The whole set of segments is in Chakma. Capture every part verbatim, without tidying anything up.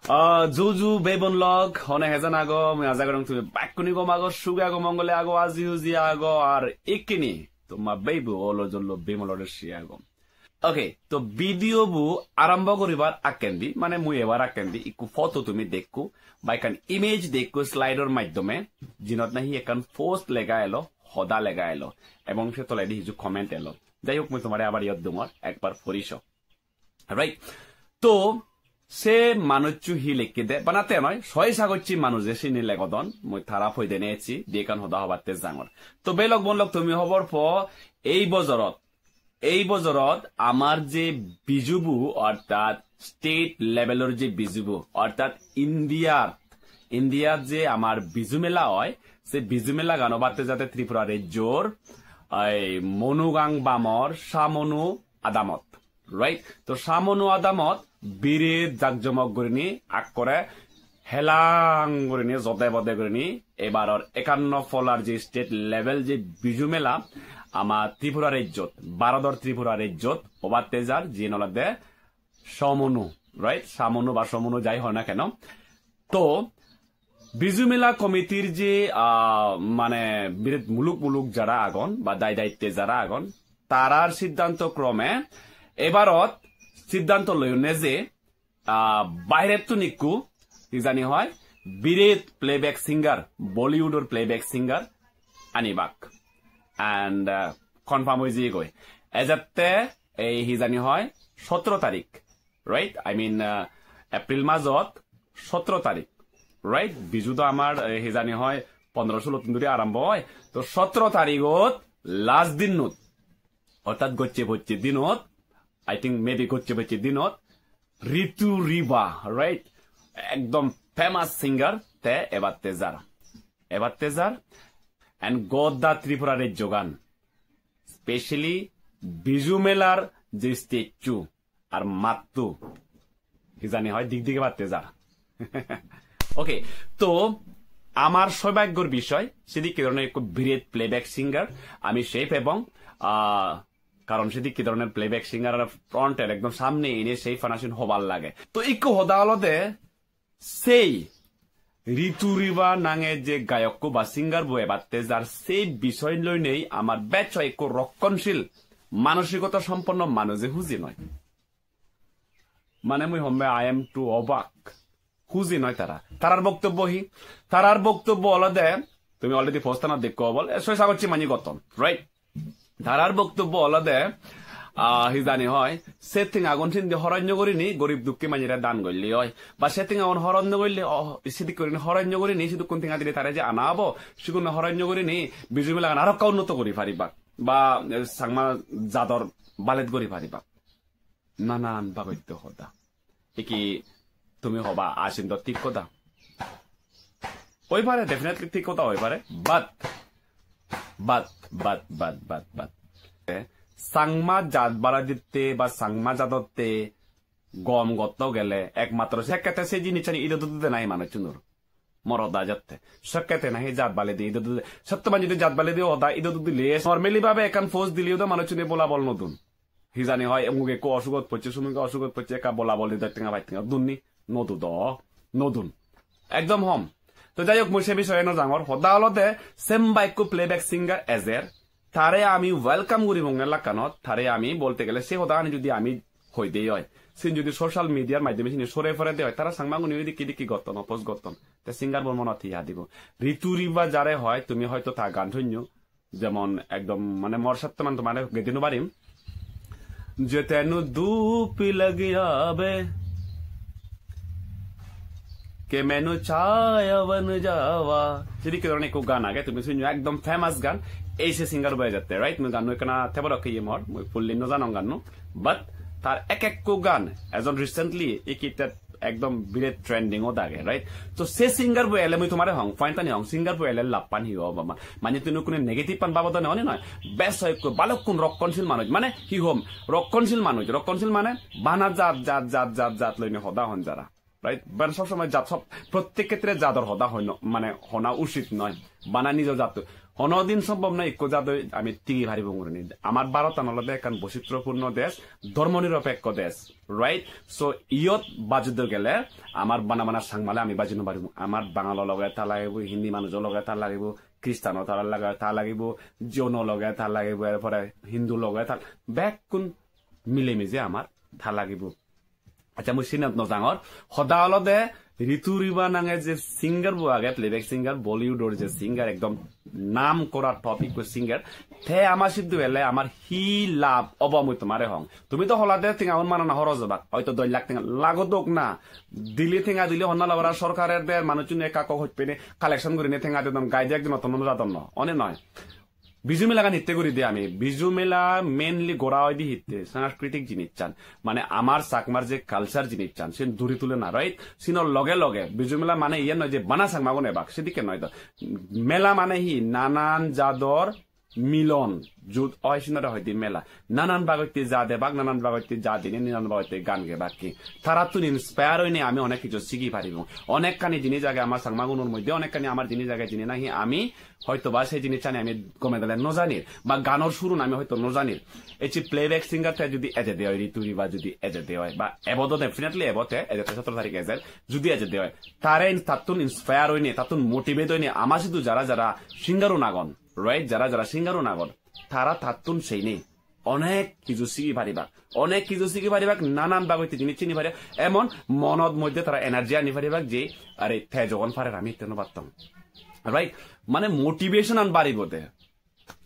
Ah, ju ju bebon lok, hone hejan ago, mui aja gorong tumi bekkune gom ago, suge ago, mongole ago, aji uji ago, ar ikkini toma bebo olo jollo bimolore si ago. Okay, to video bu arambo guribar akkendi, mane mui ebar akkendi, ikku photo tumi dekku, ba ekkan image dekku slide or maddhome, jinot nahi ekkan post lega elo, hoda lega elo, ebong se toledi hiju comment elo. Jai hok, mui tomare abar iyot dungor, ekbar pori so. Right? To se manuccho hi lekkede, bana te noi, soi sagocchi manuje sini legodon, mui tara poide nechi, di ekkan hoda hobatte jangor. To belok bonlok tumi hobor po, ei bojorot, ei bojorot amar je Bijubu, ortat state levelor je Bijubu, ortat Indiat, Indiat je amar Biju mela oi, se Biju mela gan obatte jade Tripura rejjor, ei Monugang bamor, Samonu adamot. Right? To Samonu adamot biret jakjomok gurinei, akkore helang gurinei, jode bode gurinei, ebaror ekanno polar je state level je Biju mela, ama Tripura rejjot, Bharodor Tripura rejjot, obatte jar, jiyen olode Samonu, right? Samonu ba Samonu jai hoi na keno. To Biju Mela Committee-r je, ah, mane biret muluk muluk jara agon ba dai daitte jara agon, tarar siddhanto krome ebarot siddhanto loyonne je, ah, bairettun ikku, hi jani hoi, biret playback singer, Bollywood-or playback singer anibak. And, ah, confirm oi jiyegoi. Ejatte ei hi jani hoi, sotro tarik, right? I mean, ah, April majot sotro tarik, right? Biju do amar, eh, hi jani hoi, pondro sulo tun dhuri arambo oi. To sotro tarigot last dinnot, ortat gocche pocche dinot, I think maybe gocche pocche dinot, Ritu Riba, right? Ekdom famous singer, te ebatte jar. Ebatte jar, and goda Tripura rejjogan, specially Biju melar je stage-chu, ar matto, hi jani hoi, dik dik ebatte jar. Okay, to amar soubhaggor bishoy, sidikke dhoronor ekko biret playback singer ami sei pebong, ah, karon sidikke dhoronor playback singer-or front-er ekdom samne ene sei panasun hobar lage. To ikko hoda olode, sei Ritu Riba nange je gayokko ba singer bo ebatte jar, sei bishoy loinei amar bej hoyekko rokkonsil, manosikota somponno manuje huji noi. Mane mui homme, I am too obak. Huji noi tara. Tarar boktobbo hi? Tarar boktobbo olode, tumi already post-anot dekko obol, e, soi sagocchi manye gotton, right? Tarar boktobbo olode, ah, hi jani hoi, se tengagun sindi horonnyo gurinei gorib dukki manjere dan golle oi. Ba se tengagun horonnyo gurinei, oh, sidik gurinei horonnyo gurinei, sidukkun tenga dile tare je ana obo, sigun horonnyo gurinei Biju melagan arokka unnoto guri paribak. Ba, eh, Changma jador balet guri paribak. Nanan babotte hoda. Eki tumi hoba, Asin do thik hoda. Oi pare, definitely thik hoda oi pare, but, but, but, but, but, but. Eh, Changma jat baleditte ba Changma jadotte gom gotto gele ekmatro sekkete se jinissani ido dudu de nahi manuchunor. Morot da jatte. Sekkete nahi jat baledi ido dudu de. Sotto manjede jat baledi hoda ido dudu le. Normally babe ekkan post dileyo do manuchune bolabol no dun. Hi jani hoi, umuk ekko osugot pocche, sumuke osugot pocche, ekka bolabol di doi tenga pach tenga. Dunni? No du do. No dun. Ekdom hom. To jai hok, mui se bishoye no jangor. Hoda olode, semba ekko playback singer ejer. Tare ami welcome guribonge lakkanot. Tare ami bolte gele se hodagani judi ami hoide oi, sin judi social media-r maddhome sini sore porede oi, tara Changmagune oi dikki dikki gotton, oppose gotton. Te singer bor monot hi adibo? Ritu Riba jare hoi, tumi hoito ta gan sunno, jemon ekdom mane mor sattoman tomare gedi no parim. Je tenu dup lagi abe, ke menu chaya ban jawa. Sidikke dhoronor ekko gan age, tumi sunno, ekdom famous gan. Ei se singer bo ejatte, right? Mui ganno ekkana tebo dokke iye mor, mui fully no janong ganno. But tar ek ekko gan, ejon recently, ikite ekdom biret trending ot age, right? To se singer bo ele mui tomare hong, point ani hong, singer bo ele lappan hi obo ma? Mane tumi kune negative pan babodone oni noi. Bej hoyekko balukkun rokkonsil manuj, mane hi hom, rokkonsil manuj, rokkonsil mane bana jat, jat, jat, jat, jat loine hoda hon jara. Right? Bana sob somoi jat sob, prottek khetre jador hoda hoi no, mane hona usit noi. Bana nijo jatto. Hono din sombhob noi ekko jadoi ami tigi paribong gurinei. Amar Bharotan olode ekkan boichitropurno desh, dhormo niropekko desh. Right? So, iyot bajede gele amar bana bana Changmale ami baji no paribong. Amar Bangalo loge tha lagibo, Hindi manujo loge tha lagibo, Christiano tha lage-, tha lagibo, Jiono loge tha lagibo, er pore Hindu loge tha, bekkun milemije amar tha lagibo. Accha, mui sinot no jangor. Hoda olode Ritu Riba nange je singer bo age, playback singer, Bollywood or je singer, ekdom nam kora top ikko singer. Te ama sidu ele amar hi lab obo mui tomare hong. Tumi to holade tenga un manana horoj obak. Hoito dos lakh tenga lagodok na. Dili tenga dili honna labara sorkare der manuchune ekka ekka hoj pene collection gurine tenga dedon gaide ekjon otton no jadon no. One noi. Biju mela gan hitte guri de ami? Biju mela mainly gora oide hitte? Sanskritik jinischan. Mane amar Chakmar je culture jinischan, sen duri tule na, right? Sinor loge loge Biju mela mane iyan noi je bana Changmagun ebak, sedikke noi do. Mela mane hi? Nanan jador milon, jut oi sinore hoide mela. Nanan bagotte jat ebak, nanan bagotte jat ine, nanan bagotte gan gebak ki. Tarattun inspire oine ami onek hissu sigi paribong. Onekkani jinis age amar Changmagunor moddhe, onekkani amar jinis age jini nahi ami hoito ba sei jinisani ami gome dale no janir, ba ganor surun ami hoito no janir. Ecche playback singer te judi ejede oi, Ritu Riba judi ejede oi, ba ebo do definitely ebo te, ejede sotoro tarik ejer, judi ejede oi, tare in-, tattun inspire oine, tattun motivate oine, ama sidu jara jara singer un agon, right? Jara jara singer un agon, tara tattun seine onek hissu sigi paribak, onek hissu sigi paribak, nanan babotte jinis sini paribak, emon monot moddhe tara energy ani paribak je, "Are, te jogon parer, ami hitte no parong?" Right? Mane motivation an baribo de.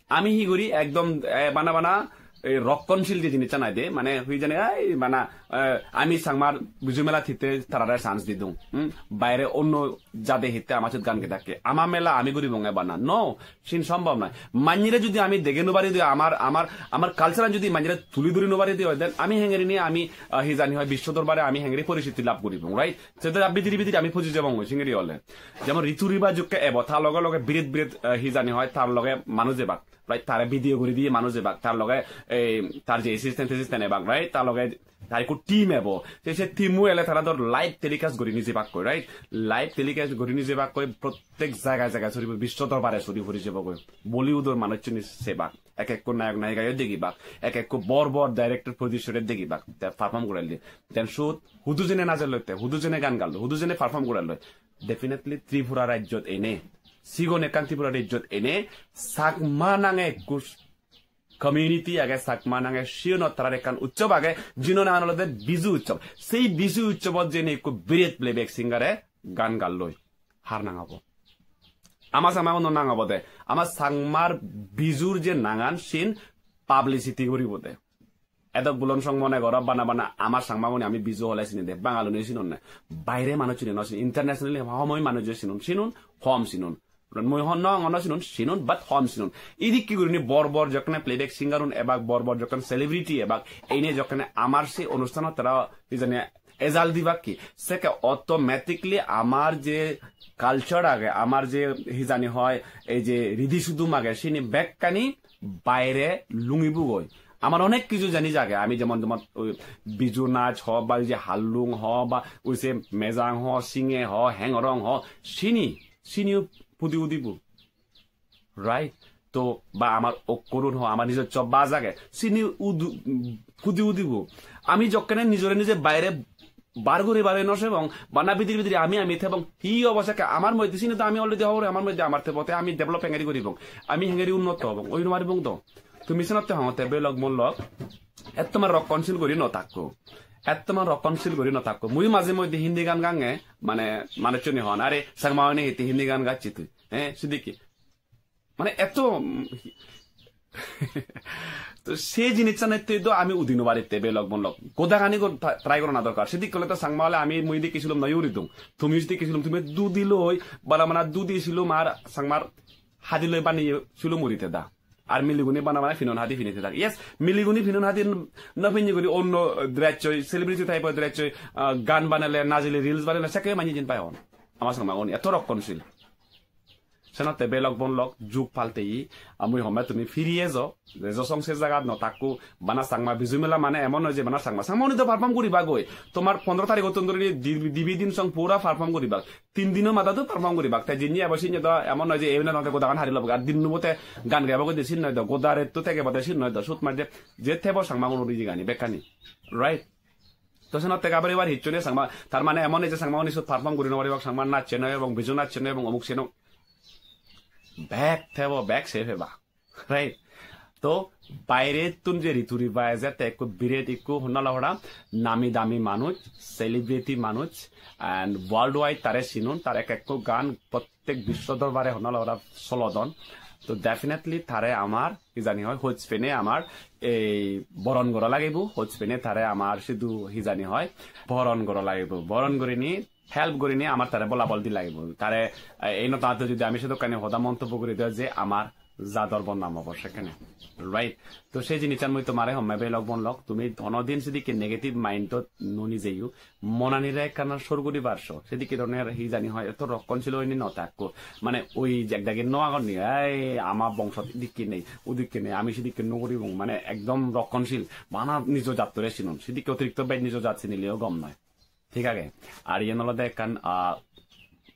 Ami hi guri ekdom, eh, bana bana ei rokkon sil je jinissan aide, mane hui jani, ei bana, eh, ami Changmar Biju mela hitte tarare chance didung. Hmm? Baire onno jade hitte ama sot gan gedakke. Ama mela ami guribonge bana. No, sin sombhob noi. Manjire judi ami dege no pari de, amar, amar, amar culture an judi manjire tuli duri no pari de, then ami hengeri ni ami, ah, hi jani hoi biswo dorbare ami hengeri porichiti lab guribong, right? Sede bidire bidire ami poji jebong goi singiri ole. Jemon Ritu Riba jukke ebo, ta loge loge biret biret, eh, hi jani hoi, tar loge manuj ebak, right? Tare video guri diye manuj ebak, tar loge, eh, tar je assistant, assistant ebak, right? Tar loge tar ekko team ebo. Se, se team-o ele tara dor live telecast guri ni jebak koi, right? Live telecast guri ni jebak koi, prottek jaga jaga suri puri, biswo dorbare suri puri jebo goi. Bollywood-or manuchchune sebak. Ek ekko nayok nayika-yo degibak, ek ekko bor bor director producer-e degibak, te perform gorelloi. Then siyot hudu jene najeloi te, hudu jene gan galloi, hudu jene perform gorelloi. Definitely Tripura rajyot ene, sigon ekkan Tripura rajyot ene, Chakma nange ekko community age, Chakma nange siyonot tarar ekkan utsob age, jino nangan olode Biju utsob. Sei Biju utsobot jene ekko biret playback singer-e gan galloi. Har nang obo? Ama Changmagunor nang obode. Ama Changmar Bijur je nangan, sin publicity guribo de. Edok bulon song mone goro bana bana ama Changmagune ami Biju hole sini de. Bangalune sinon ne. Baire manuchune no sin. Internationally homoi manuje sinon. Sinon, hom sinon. Mui hon no, no sinon, sinon, but hom sinon. Idikke gurinei bor bor jokkene playback singer un ebak, bor bor jokken celebrity ebak, eine jokkene amar se onusthanot tara hi jani ejal dibak ki, sekke automatically amar je culture age, amar je hi jani hoi, ei je ridi sudum age, sini bekkani baire lungibugoi. Amar onek hissu jinis age, ami jemon, jemon oi Biju nach ho, ba oi je hallung ho, ba oi se mejang ho, singe ho, hengorong ho, sini, siniyo pudi udibo. Right? To ba amar okkorun ho, amar nijoswo baj age, sini udu-, pudi udibo. Ami jokkene nijore nije baire bar guri babe no sebong, bana bidire bidire ami ami thebong. Hi obo sekke amar moddhe, sini to ami already hobor, amar moddhe amar thebo, te ami develop hengeri guribong, ami hengeri unnoto obong, oi no paribong to. Tumi senotte hongotte belok monlok, ettoman rokkon sil guri no takko, ettoman rokkon sil guri no takko. Mui maje moddhe Hindi gan gange, mane manuchchune hon, "Are, Changma oine hitte Hindi gan gacchi tui?" Eh, sidikke. Mane etto, mm, to se jinissan ette do ami udi no pari te belok monlok. Godagani go ta-, try gorana dorkar. Sedik hole to Changma ole ami mui dik silum noi uri dung. Tumi dik silum, tumi dudi loi, bana bana dudi silum ar Changmar hadi loi baniye silum uri te da. Ar miligune bana bana pinon hadi pini te da. Yes, miligune pinon hadi n-, no pinni guri onno dress oi, celebrity type of dress oi, ah, gan banale, najile, reels banale, sekke manye jin pai hon. Ama Changmagune etto rokkon sil. Senotte belok bonlok, jug palteye, amui homme tumi firi ejo, ejo song se jagat no takko, bana Changma Biju Mela mane emon noi je bana Changma, Changma uni do perform guribak goi. Tomar pondro tarigottun dhori di-, dibe din song pura perform guribak. Tin dino mada do perform guribak. Te jinni ebo sinni do emon noi je ebene node godagan hari lobak. Ar dinnu bote gan gebo goi de sin noi do, goda retto te gebo de sin noi do. Sut majje je thebo Changma gunor ijigani bekkani. Right? To senotte gabaribar hissu nei Changma. Tar mane emon ei je Changma uni sut perform guri no paribak, Changma nachche noi ebong, Biju nachche noi ebong, omuk senok. Bek thebo, bek se peba. Right? To bairettun je Ritu Riba eje, te ekko biret ekko honna la hoda nami dami manuj, celebrity manuj, and worldwide tare sinun, tar ek ekko gan prottek biswo dorbare honna la hoda solodon. To definitely tare amar, hi jani hoi, hoj pene amar ei boron gora lagibo, hoj pene tare amar sidu hi jani hoi, boron gora lagibo. Boron gurini, help gurini amar tare bolabol di lagibo. Tare, eh, ei no tangte jodi ami sedokkani hoda montobbo guri de je amar jador bodnam obo sekkene. Right? To sei jinissan mui tomare homme belok bonlok, tumi hono din sidikke negative mind-ot no nijeyo. Monanire ekkana sor guribar so. Sidikke dhoronor hi jani hoi, etto rokkon silo oine no takko. Mane oi je ekdagi no agon ni, "Ei, ama bongsot idikke nei, udikke nei, ami sidikke no guribong." Mane ekdom rokkon sil, bana nijo jattore sinon. Sidikke otirikto bej nijo jat sinileo gom noi. Thik age? Ar iyen olode ekkan, ah,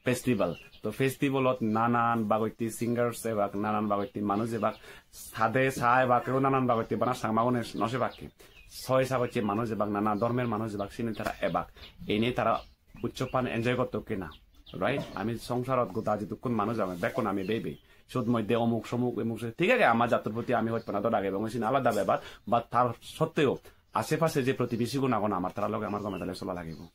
festival. To festivalot nanan bagotti singers ebak, nanan bagotti manuj ebak, sade sa ebak, eo nanan bagotti bana Changmagune no sebakke. Soi sagocche manuj ebak, nana dhormer manuj ebak, sini tara ebak. Ene tara utsobban enjoy gottokke na. Right? Ami songsarot goda jidukkun manuj agon, bekkun ami bebe. Sot moddhe omuk somuk, emuk se-, thik age, ama jattor proti ami hojpana do dagebo, sini alada bepar, but tar sotteo ashe pashe je protibesigun agon amar, tara loge amar gome dale sola lagibo.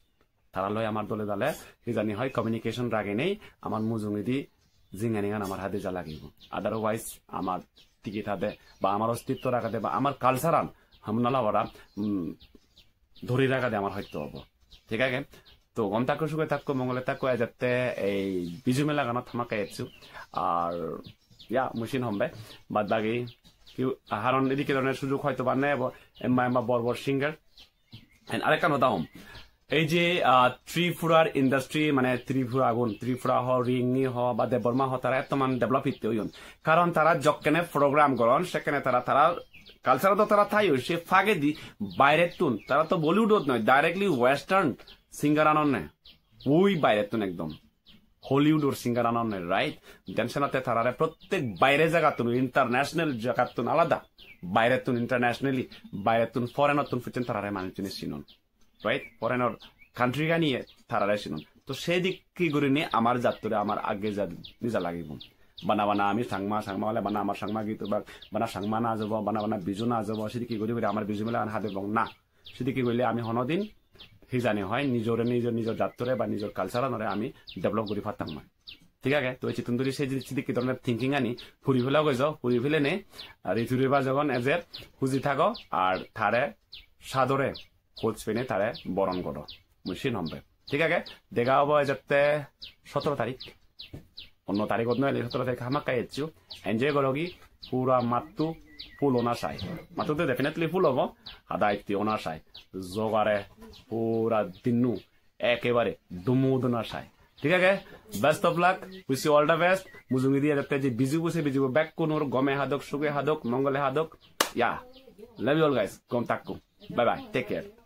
Tara loi amar dole dale hi jani hoi communication ragenei amar mujungedi jinganigan amar hade ja lagibo. Otherwise amar tigi thade ba amar ostitto ragade ba amar culture-an hamnala ora, um, dhori ragade amar hosto obo. Thik age? To gom takko, suge takko, mongole takko, ejette ei Biju Mela ganot hamakkai ecchu. Ar ya, mui sin hombe, bad bagi, ki-, haron edikke dhoronor sujog hoyto ba nebo, emma emma bor bor singer. And arekkan hoda hom. Ei je, ah, Tripurar industry, mane Tripura gun, Tripura ho, Ringi ho, ba Debbarma ho, tara ettoman develop hitte oyon. Karon tara jokkene program goron, sekkene tara, tara culture do tara thayo, se fagedi bairettun, tara to Bollywood-ot noi, directly Western singer anonne. Ui bairettun ekdom. Hollywood-or singer anonne, right? Den senotte tarare prottek baire jagattun, international jagattun alada. Bairettun internationally, bairettun foreign-ottun pujjon tarare manuchchune sinon. Right? Foreign-or country ganiye tarare sinon. To se dikke gurinei amar jattore amar agge ja-, nija lagibo. Bana bana ami Changma, Changma ole bana amar Changma git obak, bana Changma naj obo, bana bana Biju naj obo, sidikke guri guri amar Biju Melagan hadebong na. Sidikke goille ami honodin hi jani hoi, nijore, nijor, nijor jattore ba nijor culture-anore ami develop guri pattang noi. Thik age? To ecchettun dhuri se jinis, sidikke dhoronor thinking ani puri pela goi jo, puri pelene, ar Ritu Riba jogon ejer, huji thago, ar tare sadore hoj pene tare boron goro. Mui sin hombe. Thik age? Dega obo ejette sotoro tarik. Onno tarigot no ele sotoro tarik hamakkai ecchu. Enjoy gorogi, pura mattu full ona sai. Mattu to definitely full obo, hada itti ona sai. Jogare pura dinnu ekebare dumu duna sai. Thik age? Best of luck, wish you all the best. Mujungedi ejette je Biju bo se Biju bo bekkunor gome hadok, suge hadok, mongole hadok. Yeah. Love you all guys. Gom takko. Bye bye. Take care.